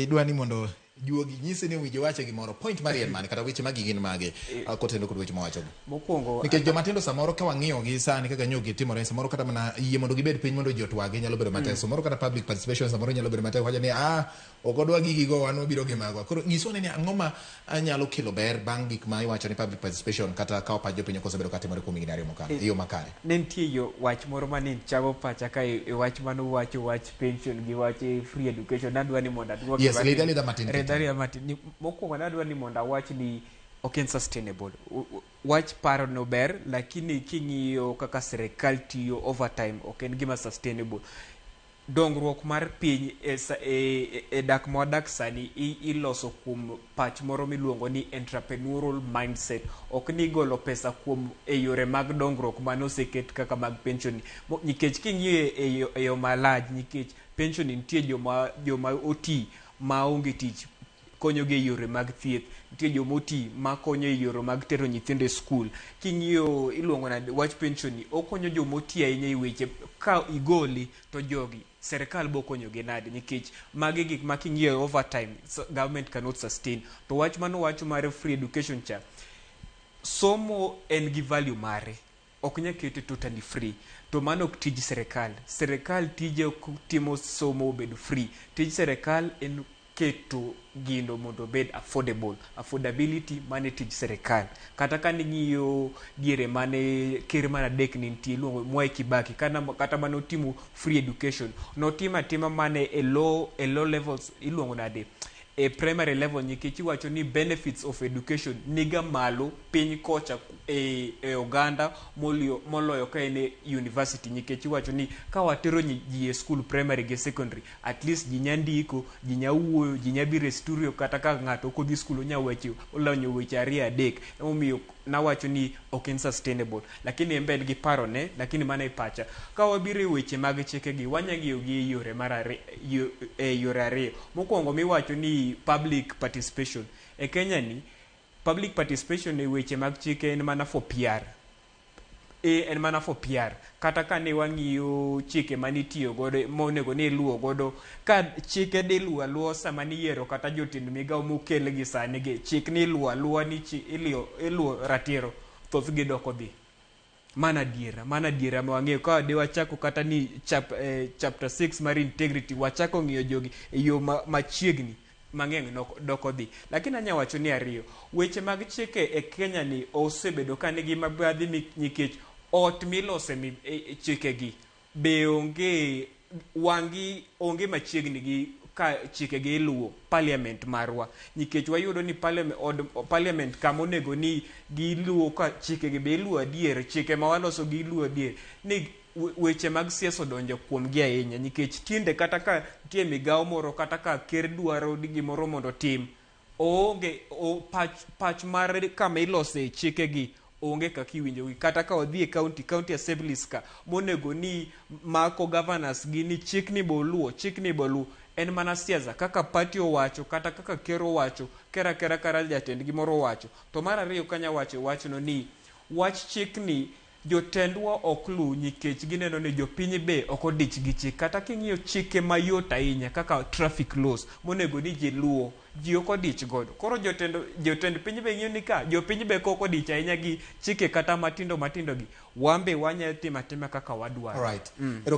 Idwa ni mondo juogi nyisi ni owinjo wache gimoro. Point mari en mane kata weche magi gin mage kotendo kod weche mawachogo? Mokwongo Nikech joma tindo samoro ka wang'iyo gi sani kaka nyogi timore, samoro kata mana yie mondo gibed piny mondo ji otwagi nyalo bedo matek. Samoro kata public participation samoro nyalo bedo matek, wacho ni ok odwa gigi go, wan wabiro gi magwa. Koro nyiswa ni ang'o ma nyalo kelo ber bang' gik ma iwacho ni public participation kata kawo pach jopiny ok osebedo katimore kuom higni 2 mokalo e yo makare. Ne nitie yo wach moro mane chamo pacha ka e wach mane uwacho, wach pension gi wach free education. Nadwa ni mondo aduoke. Yes, ridh aridha matin. Ridh aridha matin. Mokwongo nadwa ni mondo awach ni ok en sustainable. Wach paro no ber, lakini king'iyo kaka sirikal tiyo over time, ok en gima sustainable. Dongruok mar piny e dak mwadak sani iloso kuom pach moro miluongo ni entrepreneurial mindset. Ok ni golo pesa kuom e yore mag dongruok mane oseket kaka mag pension, nikech king'iyo e yo malach, nikech pension nitie joma oti maonge tich konyogi e yore mag thieth, nitie joma oti makonyo e yore mag tero nyithindo e skul. King'iyo iluongo nade wach pension ni, okonyo joma oti ahinya e weche ka igoli to jogi serikal bo konyogi nade? Nikech magi gik ma king'iyo over time, so government cannot sustain. To wach mano wach mar free education cha, somo en gi value mare, ok nyal kete totally free. To mano ok tij serikal. Serikal tije ok timo somo obed free. Tij serikal en keto gino mondo obed affordable. Affordability, mano e tij serikal. Kata ka ning'iyo diere mane ker mar adek ne nitie, iluongo Mwai Kibaki, kata mane otimo free education, notimo atima mane e low levels, iluongo nade, e primary level, nikech iwacho ni benefits of education niga malo piny kocha e oganda moloyo ka en e university, nikech iwacho ni ka watero ji e school primary gi secondary, at least ji nya ndiko, ji nya wuoyo, ji nya biro e studio. Kata ka ng'ato ok odhi school, onya wacho, olonyo weche ariyo adek. Emomiyo nawacho ni ok en sustainable, lakini en be en gi parone, lakini mano e pacha. Ka wabiro e weche mag chike gi, wanya ng'iyo gi e yore mar e yore ariyo. Mokwongo, miwacho ni public participation e Kenya ni, public participation e weche mag chike en mana for PR, en mana for PR. Kata ka ne wang'iyo chike manitiyo godo monego ni iluwo godo, ka chike diluwo aluwa sama niyiero kata jotend migao mokel gi sani gi chik ni iluwo aluwa ni iluwo ratiro, thothgi dok odhi. Mana adiera ma wang'eyo ka de wachako kata ni chapter 6 mar integrity, wachako ng'iyo jogi e yo machiegni mang'eny dok odhi. Lakini anya wacho ni ariyo, weche mag chike e Kenya ni osebedo ka nigi mibadhi, nikech ot milose chikegi be onge wang'i, onge machiegni gi ka chikegi iluwo, parliament marwa, nikech wayudo ni parliament, od parliament kama onego ni giluwo ka chikegi be iluwo adier, chike ma waloso gi iluwo adier, ni weche mag siasa odonjo kuomgi ahinya, nikech tinde kata ka nitie migawo moro, kata ka ker dwaro ni gimoro mondo otim, oonge pach mar kama ilose chikegi onge kaka iwinjogi. Kata ka wadhi e county assemblies ka monego ni mako governors gi ni chikni bo luwo, chikni bo luwo, en mana siasa kaka party owacho kata kaka ker owacho, ker akera kata jatendgi moro owacho. To mar ariyo, kanya wacho wachno ni wach chikni jotendwa ok luw, nikech gineno ni jopiny be ok odich gi chik. Kata king'iyo chike mayot ahinya kaka traffic laws monego ni ji luwo, ji ok odich godo. Koro jotend piny be ng'iyo ni ka jopiny be kok odich ahinya gi chike kata matindo matindo gi, wan be wanya timo atima kaka wadwaro. Alright.